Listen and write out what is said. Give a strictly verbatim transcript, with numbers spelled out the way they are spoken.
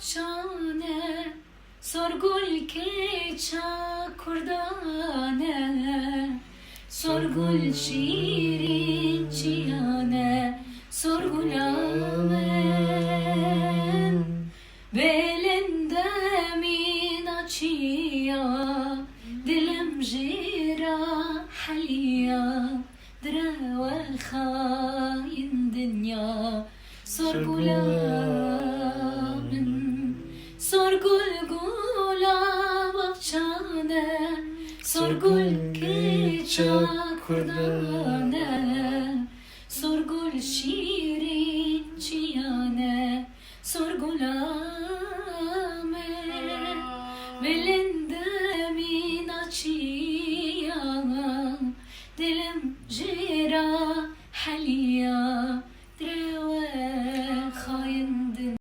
Şane, sorgul keça kurdane, sorgul şîrin çiyane, sorgul amen. Belende min açiya, dilem jêra heliya, direwe xayîn dinya, sorgula min. Sorgul gula baxçane, sorgul keça kurdane, sorgul şîrin çiyane, sorgula min. Belê